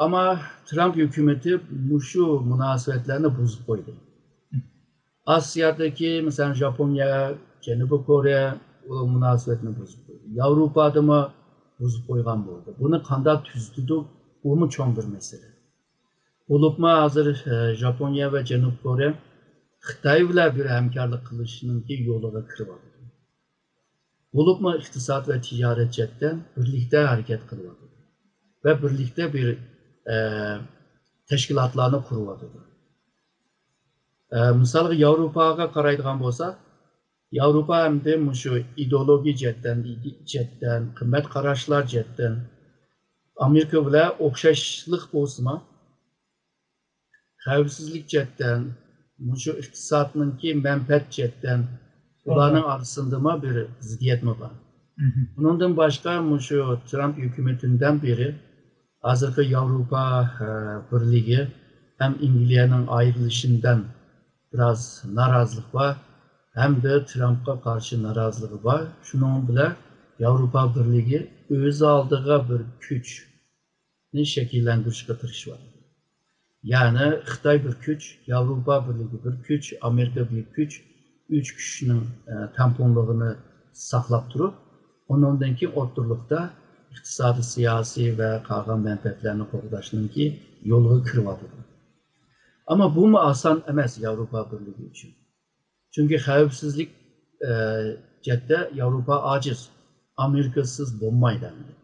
ئەمما ترامپ ھۆكۈمىتى مۇشۇ مۇناسىۋەتلەرنى بۇزۇپ قويدى. ئاسىيادىكى، مەسىلەن، ژاپونىيە، جەنۇبىي كورېيە ئۇ مۇناسىۋەتنى بۇزۇپ قويدى. ياۋروپادىمۇ بۇزۇپ قويغان بولدى. بۇنى قانداق تۈزىتىدۇ؟ بۇمۇ چوڭ بىر مەسىلە. بولۇپمۇ ھازىر، ئە، ژاپونىيە ۋە جەنۇبىي كورېيە خىتاي بىلەن بىر ھەمكارلىق قىلىشنىڭكى يولىغا كىرىۋاتىدۇ. بولۇپمۇ ئىقتىساد ۋە تىجارەت جەھەتتىن بىرلىكتە ھەرىكەت قىلىۋاتىدۇ ۋە بىرلىكتە بىر، ئە، تەشكىلاتلارنى قۇرۇۋاتىدۇ. ئە، مىسالغا ياۋروپاغا قارايدىغان بولساق، ياۋروپا ئەمدى مۇشۇ ئىدېئولوگىيە جەھەتتىن، ئىدىيە جەھەتتىن، قىممەت قاراشلار جەھەتتىن ئامېرىكا بىلەن ئوخشاشلىق بولسىمۇ، خەۋپسىزلىك جەھەتتىن، مۇشۇ ئىقتىسادنىڭكى مەنپەئەت جەھەتتىن ئۇلارنىڭ ئارىسىندىمۇ بىر زىددىيەتمۇ بار. بۇنىڭدىن باشقا مۇشۇ ترامپ ھۆكۈمىتىدىن بېرى ھازىرقى ياۋروپا، ئە، بىرلىكى ھەم ئەنگلىيەنىڭ ئايرىلىشىدىن بىراز نارازىلىق بار، ھەمدە ترامپقا قارشى نارازىلىقى بار. شۇنىڭ بىلەن ياۋروپا بىرلىكى ئۆز ئالدىغا بىر كۈچنى شەكىللەندۈرۈشكە تىرىشىۋاتىدۇ. يەنى خىتاي بىر كۈچ، ياۋروپا بىرلىكى بىر كۈچ، ئامېرىكا بىر كۈچ، ئۈچ كۈچنىڭ، ئە، تەڭپۇڭلۇقىنى ساقلاپ تۇرۇپ، ئۇنىڭدىن كېيىن ئوتتۇرىلىقتا ئىقتىسادىي، سىياسىي ۋە قالغان مەنپەئەتلەرنى قوغداشنىڭكى يولىغا كىرىۋاتىدۇ. ئەمما بۇمۇ ئاسان ئەمەس ياۋروپا بىرلىكى ئۈچۈن. چۈنكى خەۋپسىزلىك، ئە، جەھەتتە ياۋروپا ئاجىز. ئامېرىكىسىز بولمايدۇ ئەمدى.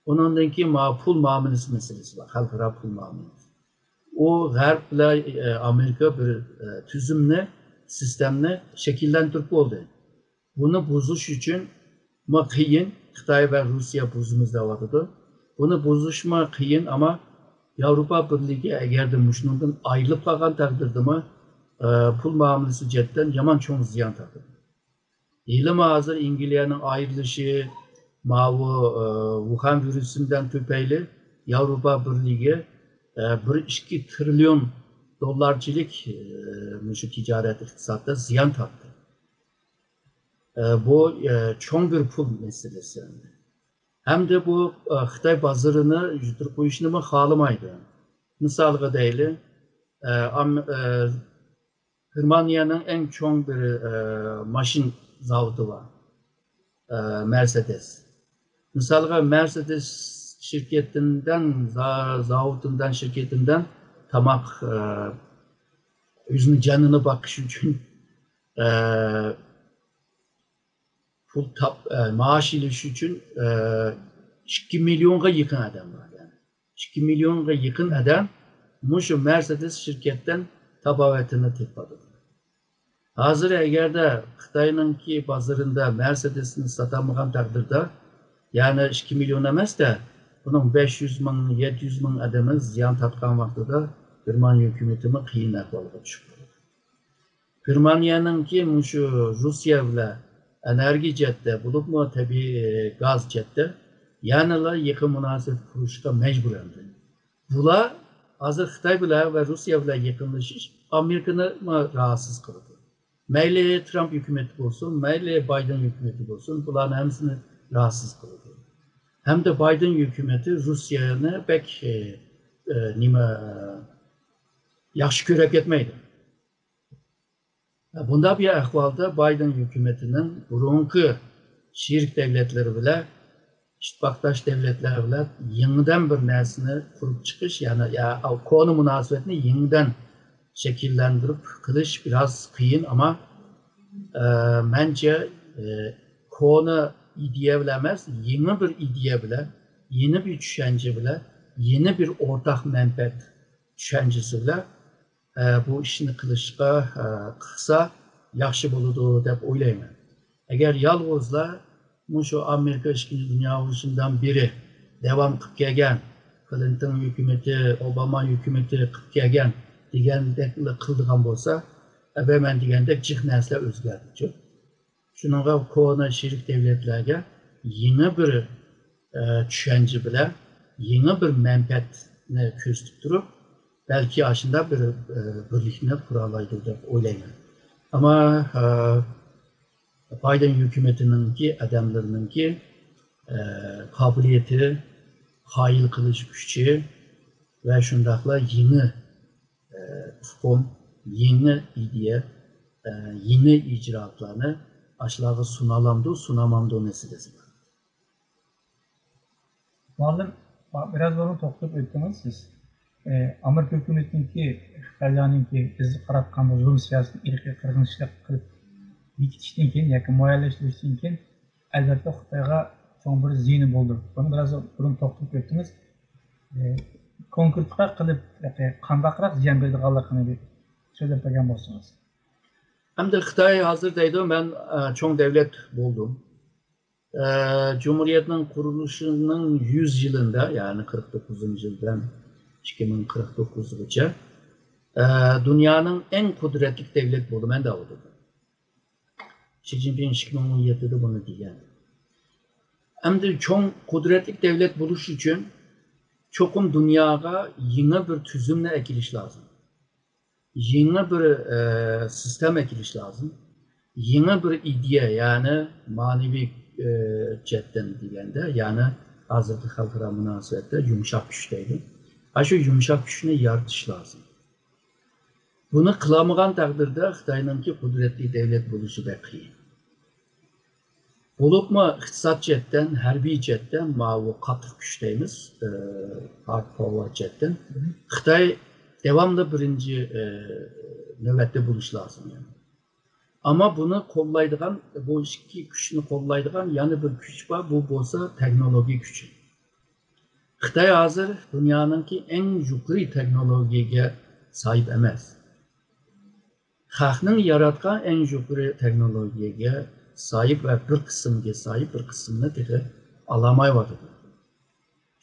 ئۇنىڭدىن كېيىن ما-، پۇل مۇئامىلىسى مەسىلىسى بار، خەلقئارا پۇل مۇئامىلىسى. ئۇ غەرب بىلەن، ئە، ئامېرىكا بىر، ئە، تۈزۈمنى، سىستېمىنى شەكىللەندۈرۈپ بولدى. بۇنى بۇزۇش ئۈچۈنمۇ قىيىن، خىتاي ۋە روسىيە بۇزىمىز دەۋاتىدۇ. بۇنى بۇزۇشمۇ قىيىن، ئەمما ياۋروپا بىرلىكى ئەگەردە مۇشۇنىڭدىن ئايرىلىپ قالغان تەقدىردىمۇ، ئە، پۇل مۇئامىلىسى جەھەتتىن يامان چوڭ زىيان تارتىدۇ. ھېلىمۇ ھازىر ئەنگلىيەنىڭ ئايرىلىشى، ماۋۇ، ئە، ۋۇخەن ۋىرۇسىدىن تۈپەيلى ياۋروپا بىرلىكى، ئە، بىر ئىككى تىرىليون دوللارچىلىك، ئە، مۇشۇ تىجارەت ئىقتىسادتا زىيان تارتتى. ئە، بۇ، ئە، چوڭ بىر پۇل مەسىلىسى. ھەمدە بۇ، ئە، خىتاي بازىرىنى يۈتتۈرۈپ قويۇشنىمۇ خالىمايدۇ. مىسالغا دەيلى، ئە، ئام-، ئە، گېرمانىيەنىڭ ئەڭ چوڭ بىر، ئە، ماشىنا زاۋۇتى بار. ئە، مەرسېدېس. مىسالغا، مەرسېدېس شىركەتىندىن، زا-، زاۋۇتىندىن، شىركەتىندىن تاماق، ئە، ئۆزىنىڭ جېنىنى باقىش ئۈچۈن، ئە، پۇل تاپ-، ئە، مائاش ئېلىش ئۈچۈن، ئە، ئىككى مىليونغا يېقىن ئادەم بار، يەنى. ئىككى مىليونغا يېقىن ئادەم مۇشۇ مەرسېدېس شىركەتتىن تاپاۋىتىنى تېپىۋاتىدۇ. ھازىر ئەگەردە خىتاينىڭكى بازىرىدا مەرسېدېسنى ساتالمىغان تەقدىردە، يەنى ئىككى مىليون ئەمەستە، بۇنىڭ بەش يۈز مىڭ، يەتتە يۈز مىڭ ئادىمى زىيان تارتقان ۋاقتىدا گېرمانىيە ھۆكۈمىتىمۇ قىيىن ئەھۋالغا چۈشۈپ قالىدۇ. گېرمانىيەنىڭكى مۇشۇ روسىيە بىلەن ئېنېرگىيە جەھەتتە، بولۇپمۇ تەبىئىي گاز جەھەتتە يەنىلا يېقىن مۇناسىۋەت قۇرۇشقا مەجبۇر ئەمدى. بۇلار ھازىر خىتاي بىلەن ۋە روسىيە بىلەن يېقىنلىشىش ئامېرىكىنىمۇ راھەتسىز قىلىدۇ. مەيلى ترامپ ھۆكۈمىتى بولسۇن، مەيلى بايدېن ھۆكۈمىتى بولسۇن، بۇلارنىڭ ھەممىسىنى راھەتسىز قىلىدۇ. ھەمدە بايدېن ھۆكۈمىتى روسىيەنى بەك، ئە، ئە، نېمە، ئە، ياخشى كۆرۈپ كەتمەيدۇ. بۇنداق بىر ئەھۋالدا بايدېن ھۆكۈمىتىنىڭ بۇرۇنقى شېرىك دۆلەتلىرى بىلەن، ئىتتىپاقداش دۆلەتلەر بىلەن يېڭىدىن بىر نەرسىنى قۇرۇپ چىقىش، يەنى يا، كونا مۇناسىۋەتنى يېڭىدىن شەكىللەندۈرۈپ قىلىش بىراز قىيىن، ئەمما، ئە، مەنچە، ئە، كونا ئىدىيە بىلەن ئەمەس، يېڭى بىر ئىدىيە بىلەن، يېڭى بىر چۈشەنچە بىلەن، يېڭى بىر ئورتاق مەنپەئەت چۈشەنچىسى بىلەن، ئە، بۇ ئىشنى قىلىشقا، ئە، قىلسا ياخشى بولىدۇ دەپ ئويلايمەن. ئەگەر يالغۇزلا مۇشۇ ئامېرىكا ئىككىنچى دۇنيا ئۇرۇشىدىن بېرى داۋام قىلىپ كەلگەن، كلىنتون ھۆكۈمىتى، ئوباما ھۆكۈمىتى قىلىپ كەلگەن دېگەندەكلا قىلىدىغان بولسا، ئەبە مەن دېگەندەك جىق نەرسىلەر ئۆزگەردىچۇ. شۇنىڭغا كونا شېرىك دۆلەتلەرگە يېڭى بىر، ئە، چۈشەنچە بىلەن، يېڭى بىر مەنپەئەتنى كۆرسىتىپ تۇرۇپ، بەلكى ئاشۇنداق بىر، ئە، بىرلىكنى قۇرالايدۇ دەپ ئويلايمەن. ئەمما، ئە، بايدېن ھۆكۈمىتىنىڭكى ئادەملىرىنىڭكى، ئە، قابىلىيىتى، قايىل قىلىش كۈچى ۋە شۇنداقلا يېڭى، ئە، ئۇقۇم، يېڭى ئىدىيە، ئە، يېڭى ئىجرائاتلارنى ئاشۇلارغا سۇنالامدۇ، سۇنالمامدۇ مەسىلىسى بار. مۇئەللىم، بىراز بۇرۇن توختىلىپ ئۆتتىڭىز سىز. ئە، ئامېرىكا ھۆكۈمىتىنىڭكى خىتايلارنىڭكى بىزگە قاراتقان بۇ زۇلۇم سىياسىتىنى ئىرقىي قىرغىنچىلىق قىلىپ بېكىتىشتىن كېيىن ياكى مۇئەييەنلەشتۈرۈشتىن كېيىن، ئەلۋەتتە، خىتايغا چوڭ بىر زىيىنى بولىدۇ. بۇنى بىراز بۇرۇن توختىلىپ ئۆتتىڭىز. ئە، كونكرېتلىق قىلىپ، قانداقراق زىيان بېرىدىغانلىقىنى بىر سۆزلەپ بەرگەن بولسىڭىز. ئەمدى خىتاي ھازىر دەيدۇ، مەن، ئە، چوڭ دۆلەت بولدۇم. ئە، جۇمھۇرىيەتنىڭ قۇرۇلۇشىنىڭ يۈز يىلىندا، يەنى قىرىق توققۇزىنچى يىلدىن ئىككى مىڭ قىرىق توققۇزغىچە، ئە، دۇنيانىڭ ئەڭ قۇدرەتلىك دۆلەت بولىمەن دەۋاتىدۇ. شى جىنپىڭ ئىككى مىڭ ئون يەتتىدە بۇنى دېگەن. ئەمدى چوڭ قۇدرەتلىك دۆلەت بولۇش ئۈچۈن چوقۇم دۇنياغا يېڭى بىر تۈزۈمنى ئەكېلىش لازىم. يېڭى بىر، ئە، سىستېما ئەكېلىش لازىم. يېڭى بىر ئىدىيە، يەنى مەنىۋى، ئە، جەھەتتىن دېگەندە، يەنى ھازىرقى خەلقئارا مۇناسىۋەتتە يۇمشاق كۈچ دەيدۇ. ئاشۇ يۇمشاق كۈچنى يارىتىش لازىم. بۇنى قىلالمىغان تەقدىردە خىتاينىڭكى قۇدرەتلىك دۆلەت بولۇشى بەك قىيىن. بولۇپمۇ ئىقتىساد جەھەتتىن، ھەربىي جەھەتتىن ماۋۇ قاتتىق كۈچ دەيمىز، ئى، ھارد پاۋېر جەھەتتىن خىتاي داۋاملىق بىرىنچى، ئى، نۆۋەتتە بولۇشى لازىم. ئەمما بۇنى قوللايدىغان، بۇ ئىككى كۈچنى قوللايدىغان يەنە بىر كۈچ بار، بۇ بولسا تېخنولوگىيە كۈچى. خىتاي ھازىر دۇنيانىڭكى ئەڭ يۇقىرى تېخنولوگىيەگە ساھىب ئەمەس. خەقنىڭ ياراتقان ئەڭ يۇقىرى تېخنولوگىيەگە ساھىب ۋە بىر قىسىمگە ساھىب، بىر قىسمىنى تېخى ئالالمايۋاتىدۇ.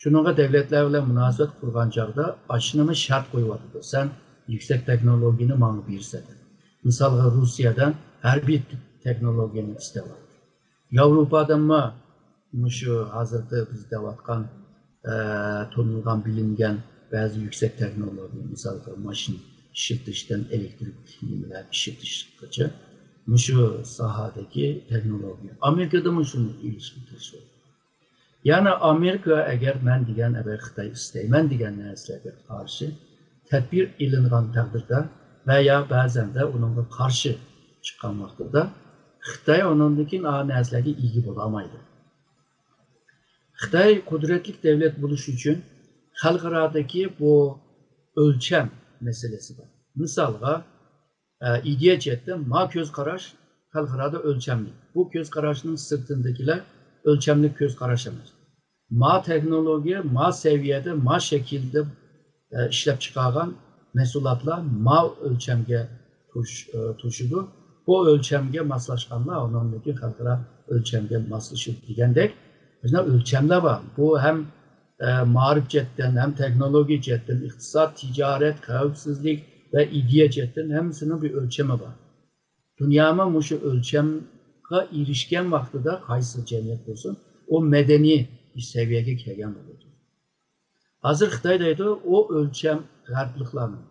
شۇنىڭغا دۆلەتلەر بىلەن مۇناسىۋەت قۇرغان چاغدا ئاشۇنىمۇ شەرت قويۇۋاتىدۇ، سەن يۈكسەك تېخنولوگىيەنى ماڭا بېرىسەن دەپ. مىسالغا، روسىيەدىن ھەربىي تېخنولوگىيەنى ئىستەۋاتىدۇ. ياۋروپادىنمۇ مۇشۇ ھازىرقى بىز دەۋاتقان، ئە، تونۇلغان، بىلىنگەن بەزى يۈكسەك تېخنولوگىيە، مىسالغا، ماشىنا ئىشلىتىشتىن ئېلېكتىرىك نېمىلەر ئىشلىتىشقىچە مۇشۇ ساھەدىكى تېخنولوگىيە. ئامېرىكىدىمۇ شۇنى ئېلىشقا تىرىشىۋاتىدۇ. يەنى ئامېرىكا ئەگەر مەن دېگەن، ئەگەر خىتاي ئىستەيمەن دېگەن نەرسىلەرگە قارشى تەدبىر ئېلىنغان تەقدىردە ۋە يا بەزەندە ئۇنىڭغا قارشى چىققان ۋاقتىدا، خىتاي ئۇنىڭدىن كېيىن ئا نەرسىلەرگە ئىگە بولالمايدۇ. خىتاي قۇدرەتلىك دەۋلەت بولۇش ئۈچۈن خەلقئارادىكى بۇ ئۆلچەم مەسىلىسى بار. مىسالغا، ئە، ئىدىيە جەھەتتىن ما كۆز قاراش خەلقئارادا ئۆلچەملىك. بۇ كۆز قاراشنىڭ سىرتىندىكىلەر ئۆلچەملىك كۆز قاراش ئەمەس. ما تېخنولوگىيە، ما سەۋىيەدە، ما شەكىلدە، ئە، ئىشلەپ چىقارغان مەھسۇلاتلار ما ئۆلچەمگە توش-، ئە، توشىدۇ. بۇ ئۆلچەمگە ماسلاشقانلار ئۇنىڭدىن كېيىن خەلقئارا ئۆلچەمگە ماسلىشىدۇ دېگەندەك، مۇشۇنداق ئۆلچەملەر بار. بۇ ھەم، ئە، مائارىپ جەھەتتىن، ھەم تېخنولوگىيە جەھەتتىن، ئىقتىساد، تىجارەت، خەۋپسىزلىك ۋە ئىدىيە جەھەتتىن ھەممىسىنىڭ بىر ئۆلچىمى بار. دۇنيامۇ مۇشۇ ئۆلچەمگە ئېرىشكەن ۋاقتىدا قايسى جەمئىيەت بولسۇن، ئۇ مەدەنىي بىر سەۋىيەگە كەلگەن بولىدۇ. ھازىر خىتاي دەيدۇ، ئۇ ئۆلچەم غەربلىكلارنىڭ،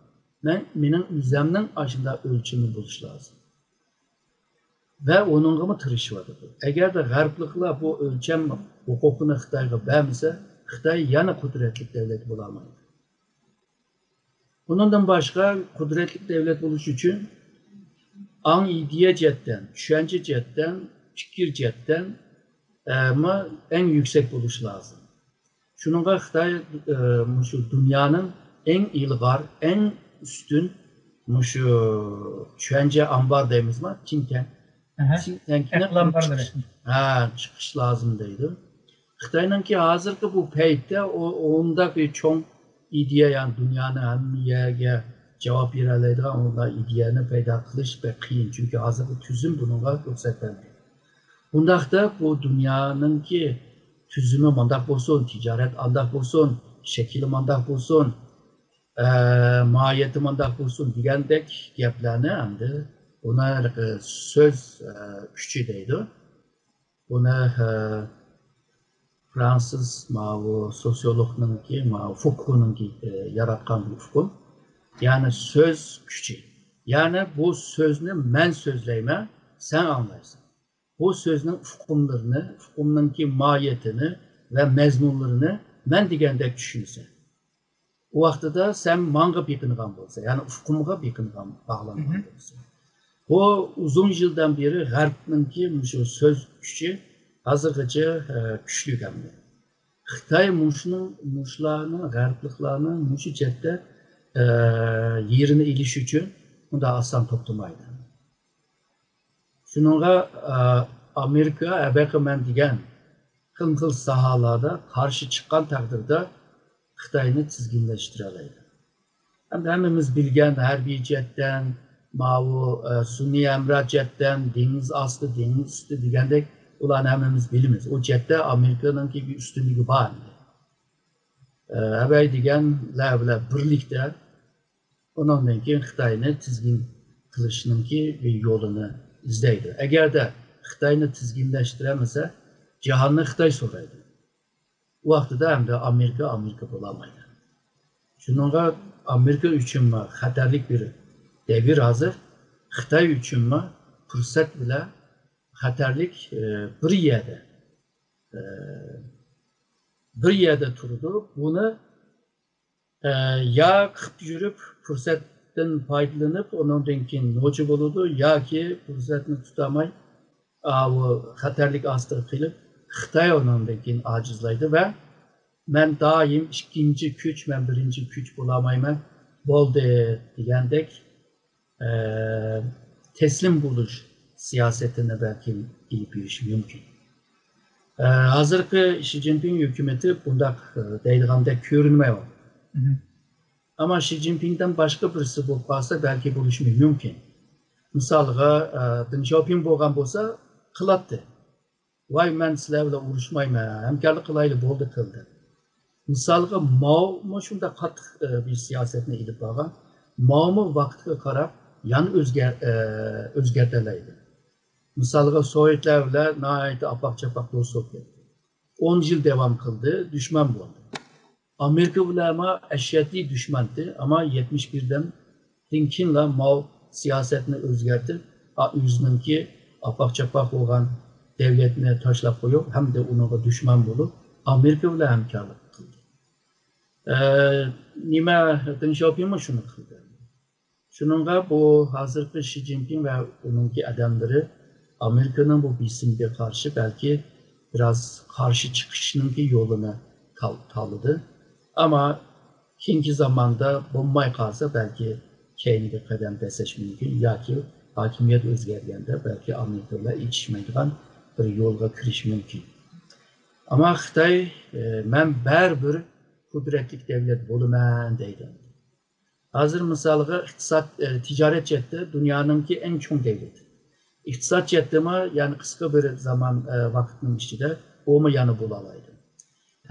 مەن، مېنىڭ ئۆزەمنىڭ ئاشۇنداق ئۆلچىمى بولۇشى لازىم. ۋە ئۇنىڭغىمۇ تىرىشىۋاتىدۇ. ئەگەردە غەربلىكلار بۇ ئۆلچەم ھوقۇقىنى خىتايغا بەرمىسە، خىتاي يەنە قۇدرەتلىك دەۋلەت بولالمايدۇ. ئۇنىڭدىن باشقا، قۇدرەتلىك دەۋلەت بولۇش ئۈچۈن ئاڭ ئىدىيە جەھەتتىن، چۈشەنچە جەھەتتىن، پىكىر جەھەتتىن، ئە، مۇ-، ئەڭ يۈكسەك بولۇش لازىم. شۇنىڭغا خىتاي، ئە، مۇشۇ دۇنيانىڭ ئەڭ ئىلغار، ئەڭ ئۈستۈن مۇشۇ چۈشەنچە ئامبار دەيمىزما، تىنك تەنك. ئەھە. تىنك تەنكنى ئەقىل ئامبارلىرى. چىقىش، ھە، چىقىش لازىم دەيدۇ. خىتاينىڭكى ھازىرقى بۇ پەيتتە ئۇ، ئۇنداق بىر چوڭ ئىدىيە، يەنى دۇنيانى ھەممە يەرگە جاۋاب بېرەلەيدىغان ئۇنداق ئىدىيەنى پەيدا قىلىش بەك قىيىن. چۈنكى ھازىرقى تۈزۈم بۇنىڭغا رۇخسەت بەرمەيدۇ. بۇنداقتا بۇ دۇنيانىڭكى تۈزۈمى مانداق بولسۇن، تىجارەت ئانداق بولسۇن، شەكلى مانداق بولسۇن، ئە، ماھىيىتى مانداق بولسۇن دېگەندەك گەپلەرنى ئەمدى بۇنى ھېلىقى سۆز، ئە، كۈچى دەيدۇ. بۇنى، ئە، فرانسىز ماۋۇ سوسىيولوگنىڭكى، ماۋۇ فۇكونىڭكى، ئە، ياراتقان بىر ئۇقۇم. يەنى سۆز كۈچى. يەنى بۇ سۆزنى مەن سۆزلەيمەن، سەن ئاڭلايسەن. بۇ سۆزنىڭ ئۇقۇملىرىنى، ئۇقۇمنىڭكى ماھىيىتىنى ۋە مەزمۇنلىرىنى مەن دېگەندەك چۈشىنىسەن. ئۇ ۋاقتىدا سەن ماڭا بېقىنغان بولىسەن، يەنى ئۇقۇمغا بېقىنغان، باغلانغان مھم. بولىسەن. بۇ ئۇزۇن يىلدىن بېرى غەربنىڭكى مۇشۇ سۆز كۈچى ھازىرغىچە، ئە، كۈچلۈك ئەمدى. خىتاي مۇشۇنىڭ، مۇشۇلارنىڭ، غەربلىكلارنىڭ مۇشۇ جەھەتتە، ئە، يېرىنى ئېلىش ئۈچۈن ئۇنداق ئاسان توختىمايدۇ. شۇنىڭغا، ئە، ئامېرىكا ھەبەقى مەن دېگەن خىلمۇ خىل ساھەلەردە قارشى چىققان تەقدىردە خىتاينى تىزگىنلەشتۈرەلەيدۇ. ئەمدى ھەممىمىز بىلگەن ھەربىي جەھەتتىن، ماۋۇ، ئە، سۈنئىي ھەمراھ جەھەتتىن، دېڭىز ئاستى، دېڭىز ئۈستى دېگەندەك، ئۇلارنى ھەممىمىز بىلىمىز. ئۇ جەھەتتە ئامېرىكىنىڭكى بىر ئۈستۈنلۈكى بار ئەمدى. ئە، ھەبەي دېگەنلەر بىلەن بىرلىكتە ئۇنىڭدىن كېيىن خىتاينى تىزگىن قىلىشنىڭكى بىر يولىنى ئىزدەيدۇ. ئەگەردە خىتاينى تىزگىنلەشتۈرەلمىسە، جاھاننى خىتاي سورايدۇ. ئۇ ۋاقتىدا ئەمدى ئامېرىكا ئامېرىكا بولالمايدۇ. شۇنىڭغا ئامېرىكا ئۈچۈنمۇ خەتەرلىك بىر دەۋر ھازىر، خىتاي ئۈچۈنمۇ پۇرسەت بىلەن خەتەرلىك، ئە، بىر يەردە، ئە، بىر يەردە تۇرىدۇ. بۇنى ئە، يا قىپ يۈرۈپ پۇرسەتتىن پايدىلىنىپ، ئۇنىڭدىن كېيىن نوچى بولىدۇ، ياكى پۇرسەتنى تۇتالماي، ئاۋۇ خەتەرلىك ئاستىغا قېلىپ، خىتاي ئۇنىڭدىن كېيىن ئاجىزلايدۇ ۋە مەن دائىم ئىككىنچى كۈچ، مەن بىرىنچى كۈچ بولالمايمەن، بولدى دېگەندەك ئە، تەسلىم بولۇش سىياسىتىنى بەلكىم ئېلىپ يۈرۈشى مۇمكىن. ئە، ھازىرقى شى جىنپىڭ ھۆكۈمىتى بۇنداق، ئە، دەيدىغاندەك كۆرۈنمەيۋاتىدۇ. مھم. ئەمما شى جىنپىڭدىن باشقا بىرسى بولۇپ قالسا، بەلكى بولۇشى مۇمكىن. مىسالغا، ئە، دېڭ شياۋپىڭ بولغان بولسا، قىلاتتى. ۋاي، مەن سىلەر بىلەن ئۇرۇشمايمەن، ھەمكارلىق قىلايلى، بولدى، قىلدى. مىسالغا، ماۋمۇ شۇنداق قاتتىق، ئە، بىر سىياسەتنى ئېلىپ بارغان. ماۋمۇ ۋاقىتقا قاراپ يەنە ئۆزگەر-، ئە، ئۆزگەرتەلەيدۇ. مىسالغا، سوۋېتلار بىلەن ناھايىتى ئاپاق-چاپاق دوست بولۇپ كەتتى. ئون يىل داۋام قىلدى، دۈشمەن بولدى. ئامېرىكا بىلەنمۇ ئەشەددىي دۈشمەندى، ئەمما يەتمىش بىردىن كېيىنلا ماۋ سىياسەتنى ئۆزگەرتىپ، ئا-، ئۆزىنىڭكى ئاپاق-چاپاق بولغان دەۋلەتنى تاشلاپ قويۇپ، ھەمدە ئۇنىڭغا دۈشمەن بولۇپ، ئامېرىكا بىلەن ھەمكارلىق قىلدى. ئە، نېمە، دېڭ شياۋپىڭمۇ شۇنى قىلدى. شۇنىڭغا بۇ ھازىرقى شى جىنپىڭ ۋە ئۇنىڭكى ئادەملىرى ئامېرىكىنىڭ بۇ بېسىمىگە قارشى بەلكى بىراز قارشى چىقىشنىڭكى يولىنى تال-، تاللىدى. ئەمما كېيىنكى زاماندا بولماي قالسا، بەلكى كەينىگە قەدەم دەسسەش مۇمكىن ياكى ھاكىمىيەت ئۆزگەرگەندە بەلكى ئامېرىكا بىلەن ئېچىشمايدىغان بىر يولغا كىرىش مۇمكىن. ئەمما خىتاي، ئە، «مەن بەرىبىر قۇدرەتلىك دەۋلەت بولىمەن» دەيدۇ. ھازىر مىسالغا ئىقتىساد، ئە، تىجارەت جەھەتتە دۇنيانىڭكى ئەڭ چوڭ دەۋلىتى. ئىقتىساد جەھەتتىمۇ، يەنى قىسقا بىر زامان، ئە، ۋاقىتنىڭ ئىچىدە ئۇمۇ يەنە بولالايدۇ.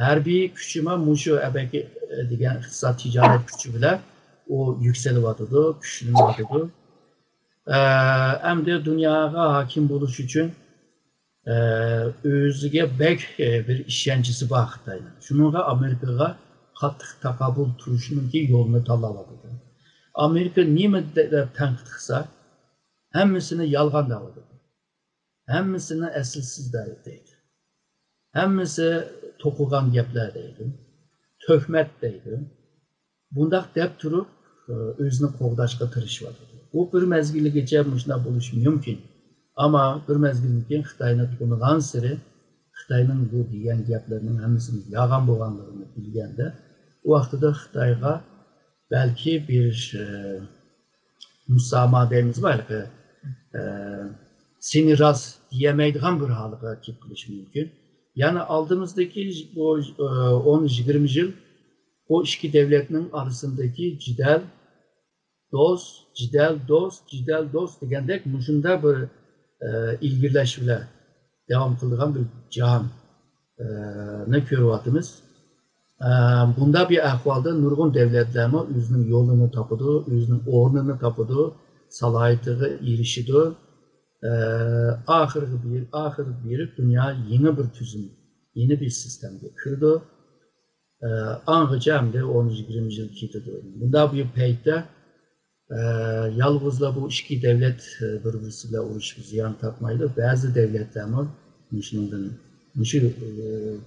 ھەربىي كۈچىمۇ مۇشۇ ئەبەكى، ئە، دېگەن ئىقتىساد تىجارەت كۈچى بىلەن ئۇ يۈكسىلىۋاتىدۇ، كۈچلىنىۋاتىدۇ. ئە، ئەمدى دۇنياغا ھاكىم بولۇش ئۈچۈن، ئە، ئۆزىگە بەك، ئە، بىر ئىشەنچىسى بار خىتاينىڭ. شۇنىڭغا ئامېرىكىغا قاتتىق تاقابىل تۇرۇشنىڭكى يولىنى تاللاۋاتىدۇ. ئامېرىكا نېمە دە-، دەپ تەنقىد قىلسا، ھەممىسىنى يالغان دەۋاتىدۇ. ھەممىسىنى ئەسلىسىز دەيدۇ. ھەممىسى توقۇغان گەپلەر دەيدۇ. تۆھمەت دەيدۇ. بۇنداق دەپ تۇرۇپ، ئۆزىنى قوغداشقا تىرىشىۋاتىدۇ. بۇ بىر مەزگىلگىچە مۇشۇنداق بولۇشى مۇمكىن. ئەمما بىر مەزگىلدىن كېيىن خىتاينى تونۇغانسېرى، خىتاينىڭ بۇ دېگەن گەپلىرىنىڭ ھەممىسىنىڭ يالغان بولغانلىقىنى بىلگەندە، ئۇ ۋاقتىدا خىتايغا بەلكى بىر، ئە، مۇساما دەيمىزغۇ ھېلىقى، ئە، سېنى راست دېيەلمەيدىغان بىر ھالغا كېلىپ قېلىشى مۇمكىن. يەنى ئالدىمىزدىكى بۇ، ئە، ئون، يىگىرمە يىل بۇ ئىككى دەۋلەتنىڭ ئارىسىندىكى جېدەل، دوست، جېدەل، دوست، جېدەل، دوست دېگەندەك مۇشۇنداق بىر، ئە، ئىلگىرىلەش بىلەن داۋام قىلىدىغان بىر جاھان، ئە، نى كۆرۈۋاتىمىز. ئە، بۇنداق بىر ئەھۋالدا نۇرغۇن دەۋلەتلەرمۇ ئۆزىنىڭ يولىنى تاپىدۇ، ئۆزىنىڭ ئورنىنى تاپىدۇ، سالاھىيىتىگە ئېرىشىدۇ. ئە، ئاخىرىغا بېرىپ، ئاخىرىغا بېرىپ دۇنيا يېڭى بىر تۈزۈم، يېڭى بىر سىستېمىگە كىرىدۇ. ئە، ئاڭغىچە ئەمدى ئون، يىگىرمە يىل كېتىدۇ. بۇنداق بىر پەيتتە، ئە، يالغۇزلا بۇ ئىككى دەۋلەت، ئە، بىر-بىرسى بىلەن ئۇرۇشۇپ زىيان تارتمايدۇ. بەزى دەۋلەتلەرمۇ مۇشۇنىڭدىن، مۇشۇ، ئە،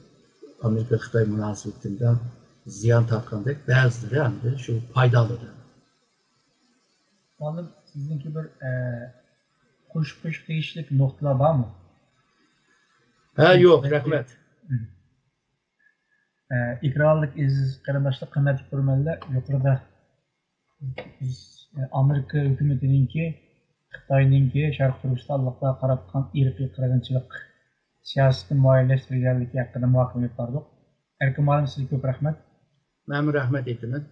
ئامېرىكا-خىتاي مۇناسىۋىتىدە زىيان تارتقاندەك، بەزىلىرى ئەمدى شۇ پايدالىنىدۇ. مۇئەللىم، سىزنىڭكى بىر، ئە، قوشۇپ قويۇشقا تېگىشلىك نۇقتىلار بارمۇ؟ ھە، يوق، رەھمەت. ئىكراملىق ئەزىز قېرىنداشلار، قىممەتلىك كۆرۈرمەنلەر، يۇقىرىدا بىز ئامېرىكا ھۆكۈمىتىنىڭكى خىتاينىڭكى شەرقىي تۈركىستانلىقلارغا قاراتقان ئىرقىي قىرغىنچىلىق سىياسىتىنى مۇئەييەنلەشتۈرگەنلىكى ھەققىدە مۇھاكىمە ئېلىپ باردۇق. ئەركىن مۇئەللىم، سىزگە كۆپ رەھمەت. مەنمۇ رەھمەت ئېيتىمەن.